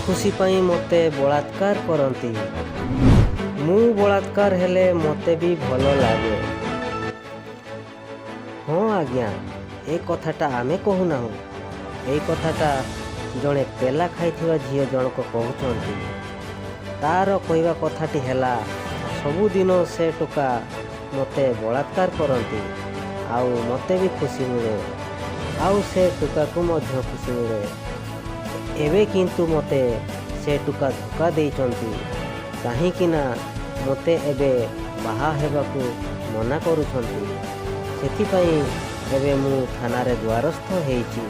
ଖୁସି ପାଇଁ ମୋତେ ବଳାତ୍କାର କରନ୍ତି। ମୁଁ ବଳାତ୍କାର ହେଲେ ମୋତେ ବି ଭଲ ଲାଗେ। ହଁ ଆଜ୍ଞା, ଏ କଥାଟା ଆମେ କହୁନାହୁଁ, ଏଇ କଥାଟା ଜଣେ ପେଲା ଖାଇଥିବା ଝିଅ ଜଣକ କହୁଛନ୍ତି। ତାର କହିବା କଥାଟି ହେଲା, ସବୁଦିନ ସେ ଟୋକା ମୋତେ ବଳାତ୍କାର କରନ୍ତି ଆଉ ମୋତେ ବି ଖୁସି ମିଳେ, ଆଉ ସେ ଟୋକାକୁ ମଧ୍ୟ ଖୁସି ମିଳେ। ଏବେ କିନ୍ତୁ ମୋତେ ସେ ଟୋକା ଧୋକା ଦେଇଛନ୍ତି, କାହିଁକି ନା ମୋତେ ଏବେ ବାହା ହେବାକୁ ମନା କରୁଛନ୍ତି। ସେଥିପାଇଁ ଏବେ ମୁଁ ଥାନାରେ ଦ୍ୱାରସ୍ଥ ହେଇଛି।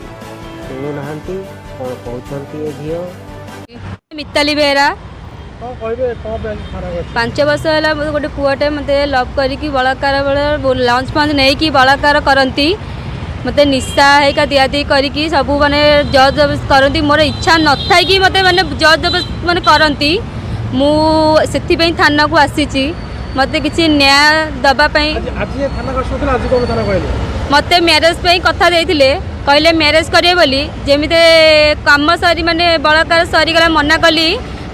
ଶୁଣୁନାହାନ୍ତି କ'ଣ କହୁଛନ୍ତି ଏ ଝିଅ। ମିତାଲି ବେହେରା। କ'ଣ କହିବେ, କ'ଣ ପାଇଁ ଆଜି ଥାନାକୁ ଆସିଛନ୍ତି? 5 ବର୍ଷ ହେଲା ମୋତେ ଗୋଟେ ପୁଅଟେ ମୋତେ ଲଭ୍ କରିକି ବଳାତ୍କାର ବେଳେ ଲଞ୍ଚ ଫଞ୍ଚ ନେଇକି ବଳାତ୍କାର କରନ୍ତି। ମୋତେ ନିଶା ହେଇକା ଦିଆଦି କରିକି ସବୁ ମାନେ ଜବ୍ ଜବରଦସ୍ତ କରନ୍ତି। ମୋର ଇଚ୍ଛା ନଥାଇକି ମୋତେ ମାନେ ଜବ୍ ଜବରଦସ୍ତ ମାନେ କରନ୍ତି। ମୁଁ ସେଥିପାଇଁ ଥାନାକୁ ଆସିଛି, ମୋତେ କିଛି ନ୍ୟାୟ ଦେବା ପାଇଁ। ଆଜି ଯେ ଥାନାକୁ ଆସୁନଥିଲେ, ଆଜି କ'ଣ ଥାନାକୁ ଆଇଲେ? ମୋତେ ମ୍ୟାରେଜ୍ ପାଇଁ କଥା ଦେଇଥିଲେ, କହିଲେ ମ୍ୟାରେଜ୍ କରିବେ ବୋଲି। ଯେମିତି କାମ ସରି ମାନେ ବଳାତ୍କାର ସରିଗଲା, ମନା କଲି,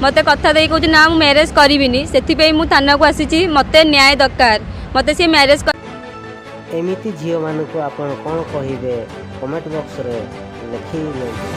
ମୋତେ କଥା ଦେଇ କହୁଛି ନା ମୁଁ ମ୍ୟାରେଜ୍ କରିବିନି। ସେଥିପାଇଁ ମୁଁ ଥାନାକୁ ଆସିଛି, ମୋତେ ନ୍ୟାୟ ଦରକାର, ମୋତେ ସିଏ ମ୍ୟାରେଜ୍ ଏମିତି ଝିଅମାନଙ୍କୁ ଆପଣ କ'ଣ କହିବେ, କମେଣ୍ଟ ବକ୍ସରେ ଲେଖି ନିଅନ୍ତୁ।